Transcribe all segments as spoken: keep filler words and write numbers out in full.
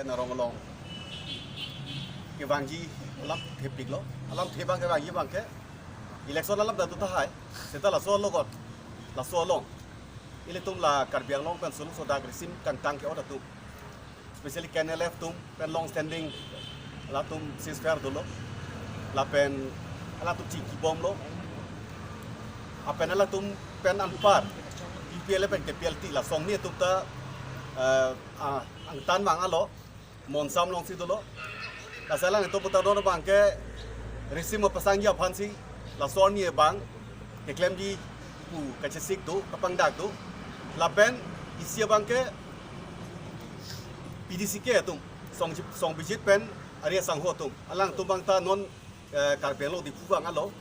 Arong along kevangji alamthe piklo. Alamthe abang kevangji abangke election alam dak tahai. Seta laso alogot, laso along ilitum la Karbi Anglong pen Solo sodak risim kangtang ke-ot atum, especially K N L F atum pen long standing latum ceasefire dolo. Lapen halatum chingkibomlo. Lapen halatum pen anpar U P L A pen K P L T la songni atum ta, eh, ah, angtan vanglo, Monsam alongsi dolo. Lasi alangtum putar non abangke risim kepasangji aphansi laso arni abang keklemji pu kachesik do, kapangdak do. Lapen isi abangke P D C K atum, song, song bijit pen ari asangho atum, alangtum abang ta non, eh, Karbi Anglong Diphu vanglo.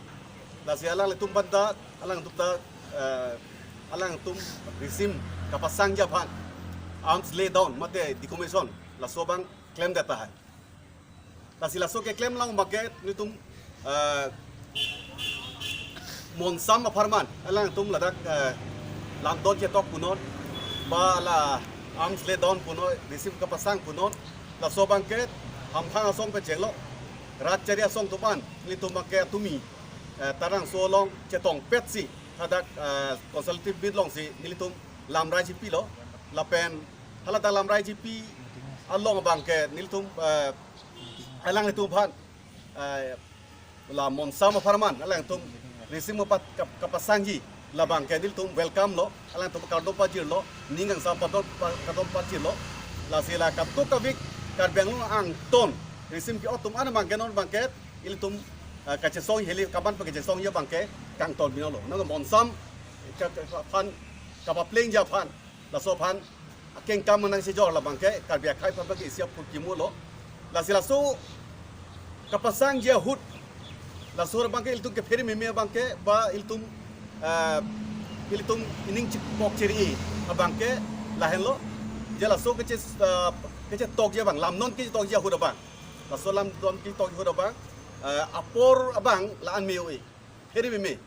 Lasi alanglitum abang ta, alangtum ta, eh, alangtum risim kepasangji aphan arms lay down mate decommission laso abang klemdet tahai. Lasi laso keklem along abangke nelitum, eh, Monsam apharman alangtum ladak, eh, lamdon chetok punon, ba la arms lay down punon, risim kepasang punon. Laso abangke Hamphang asong pen chenglo, rat chari asong atum aphan nelitum abangke atumi, eh, Tarangso along chetongpetsi hadak, eh, consultative meet alongsi nelitum lamrai chipilo. Lapen haladak lamrai chipi along abangke nelitum, eh, alanglitum aphan, eh, la Monsam apharman alangtum risim kepa-, kep-, kepasangji labangke nelitum welcome lo, alangtum kardom pajirlo, ning kangsam padon pa-, kardom pajirlo. Lasi la kadokave Karbi Anglong angton risim ke-ot atum an abangke non abangke ilitum, eh, kachesong heli kaban pa kachesongji abangke kangton binong lo. Nang Monsam ke, ke, aphan kapaplengji aphan, laso aphan akengkam nangchejor labangke Karbi akhei aphan abangke isi aphuthak kimu lo. Lasi laso kepasangji ahut, laso abangke ilitum kephere meme abangke ba ilitum, eh, ilitum ining chikpok chiri abangke lahenlo. Je laso keche, eh, kechetokji abang, lamnon kechetokji ahut abang, laso lamnon kechetokji ahut abang, eh, apor abang la-an me-o-e, phere meme.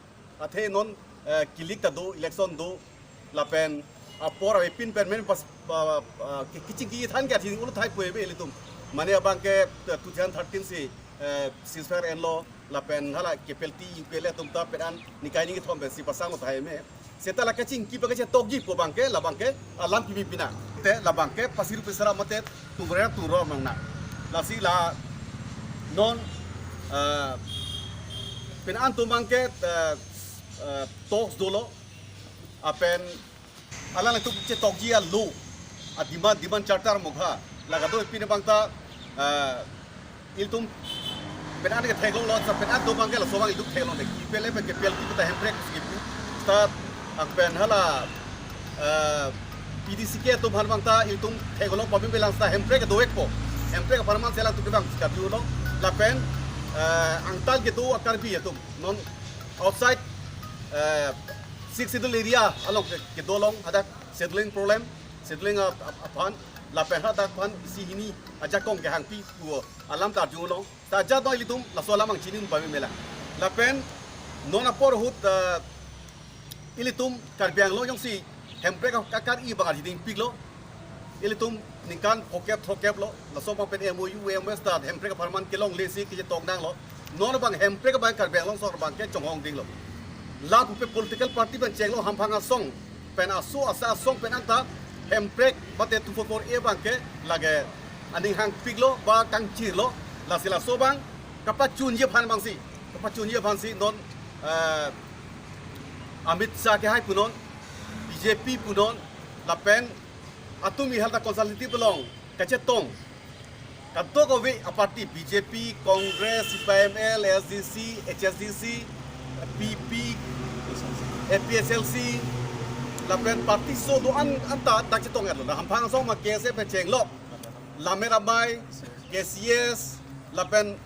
Athe non, eh, kilik ta do, election do, lapen apor avepin pen men pas, pa, pa, ke-, kechingki than ke athi ulo thai puve ilitum. Mane abangke, eh, two thousand thirteen si, eh, ceasefire enlo, lapen hala K P L T, U P L A atum ta pen an nikai ningkethom pensi pasanglo tahai me. Seta la kachingki pa kachetokji pu abangke, labangke alam kimi pina. Te labangke pasi rupi sara mate tungre turo mangna. Lasi la non, eh, pen an atum abangke, eh, eh, talks dolo. Lapen alangtum chetokji alo, a demand, demand charter mokha, la kadokave abang ta, eh, ilitum pen an ke theklonglo, sa pen an atum abangke laso abang ilitum theklongde. U P L A pen K P L T kita Hemprek si pu. Sa, ah, pen hala, eh, P D C K atum aphan abang ta ilitum theklong pame melang sa Hemprek do-ikpo. Hemprek apharman si alangtum kevang si karjulo. Lapen, eh, angtan kedo a Karbi atum non outside, eh, Sixth Schedule area along ke, kedo along hadak settling problem, settling ap-, ap-, aphan, lapen hadak aphan isi hini ajakong kehangpi pu alam ta arjulo. Ta ajat no ilitum laso alam ang chini pame mela. Lapen non apor ahut, eh, ilitum Karbi Anglong jongsi Hemprek akar-i abang arjiding piklo. Ilitum ningkan phokep throkep lo, laso abang pen M O U, M O S ta Hemprek apharman kelonglesi kechetong nanglo. Non abang Hemprek abang Karbi Anglong asong abangke chonghong dinglo. La pupe political party pen chenglo Hamphang asong pen aso asa asong pen an ta Hemprek mate two four four A abangke lake aning hangpiklo ba kangchirlo. Lasi laso abang kapachunji aphan abangsi, kapachunji aphansi non, eh, Amit Shah kehai punon, B J P punon, lapen atumi halta consultative along kachetong kadokave a party, B J P, Congress, C P I M L, A S D C, H S D C, P P, A P H L C, lapen party so do-an anta dak chetong-etlo. La Hamphang asong ma K S A pen chenglo, Lammet Amei, K C S, lapen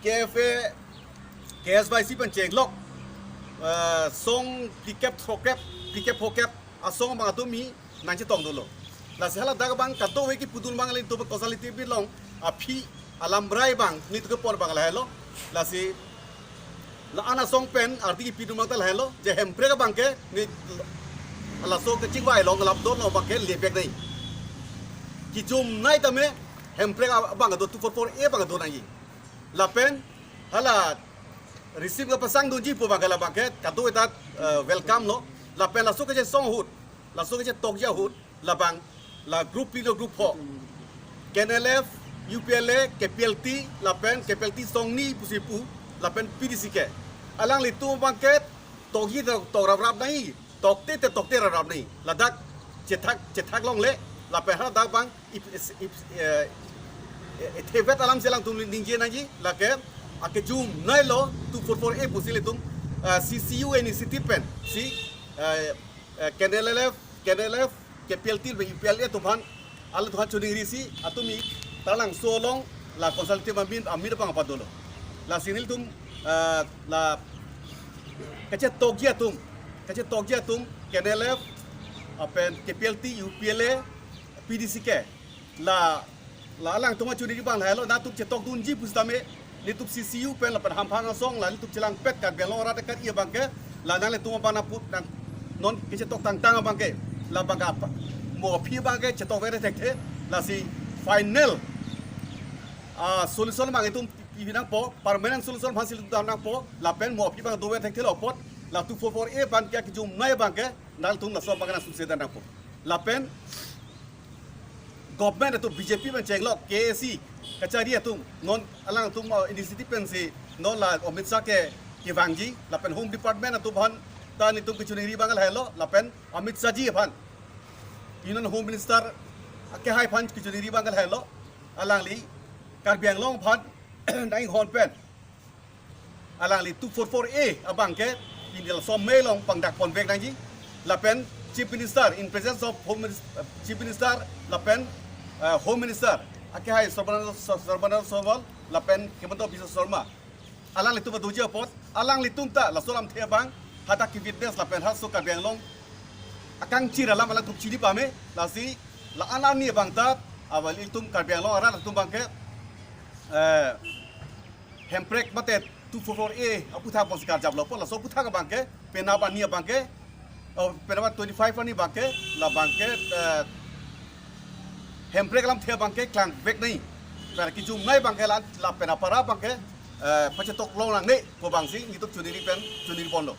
K F A, K S Y C pen chenglok, eh, song phlikep throkep, phlikep phokep asong abang atumi nangchetong dolo. Lasi hala dak abang kadokave kipudun abang le to consultative along aphi alamrai abang nelitum kepon abang lahelo. Lasi la-an asong pen arti kipidun abang ta lahelo, je Hemprek abangke ne laso kachingvai along lamdon along abangke lepek nai. Kijumnei tame hemprek abang kedo, two four four A abang kedo nangji. Lapen hala receive kepasang dunji pu abang ke labang ke kado etat, eh, welcome lo. Lapen laso kechesong ahut, laso kechetokji ahut, labang la group leader group ho. K N L F, U P L A, K P L T, lapen K P L T songni pusi pu, lapen P D C K. Alanglitum abang ke tokji tok, tok raprap nangji, tokte te tokte raprap nangji. Ladak chethak, chethak longle, lapen hadak abang ip, ip, eh, eh, thevet alam si alangtum ningje nangji, lake akijumnei lo two four four A pusi ilitum, eh, C C U initiative pen si, eh, eh, K N L F, K N L F, K P L T, U P L A atum aphan, alangtum aphan choningrisi, atum i Taralangso along la consultative meet, a meet abang padolo. Lasi nelitum, eh, la kachetokji atum, kachetokji atum, K N L F, lapen K P L T, U P L A, P D C K. La, la alangtum achoningri abang lahelo, nangtum chetok dunji pusitame, nelitum C C U pen lapen Hamphang asong la nelitum chelangpet Karbi Anglong arat akai abang ke, la nanglitum abang nangput nang non kechetok tangtang abang ke, labang ke apa, mo aphi abang ke chetokvek thekthe, lasi final, ah, solution abang itum pi nangpo, permanent solution aphan si ilitum dam nangpo, lapen mo aphi abang dovek thekthe lo apot, la two four four A abang ke kijumnei abang ke, nangtum laso abang ke nang suksedan nangpo. Lapen government atum B J P pen chenglok K A C kachari atum non alangtum, uh, initiative pensi non la Amit Shah ke kevangji, lapen Home Department atum aphan ta nelitum kechoningri abang lahelo, lapen Amit Shah ji aphan, Union Home Minister akehai aphan kechoningri abang lahelo, alangli Karbi Anglong aphan nang-inghon pen alangli two four four A abang ke pini laso amei along pangdak ponvek nangji, lapen Chief Minister, in presence of Home Minister, Chief Minister, lapen, eh, Home Minister akehai Sarbananda, Sarbananda Sonowal, lapen Himanta Biswa Sarma, alanglitum adoji apot, alanglitum ta laso alamthe abang hadak ke-witness, lapen halaso Karbi Anglong akangchir alam alangtum chini pame, lasi la-an arni abang ta, aba ilitum Karbi Anglong arat atum abang ke, eh, hemprek mate two four four A aputhak apotsi karjap lo apot, laso aputhak abang ke penap arni abang ke, oh, penap twenty-five arni abang ke, labang ke, eh, hemprek alamthe abang ke klangvek nangji. Per kijumnei abang ke la, la penap apara abang ke, eh, pachetok long nangne pu abangsi nelitum choningri pen, choningri ponlo.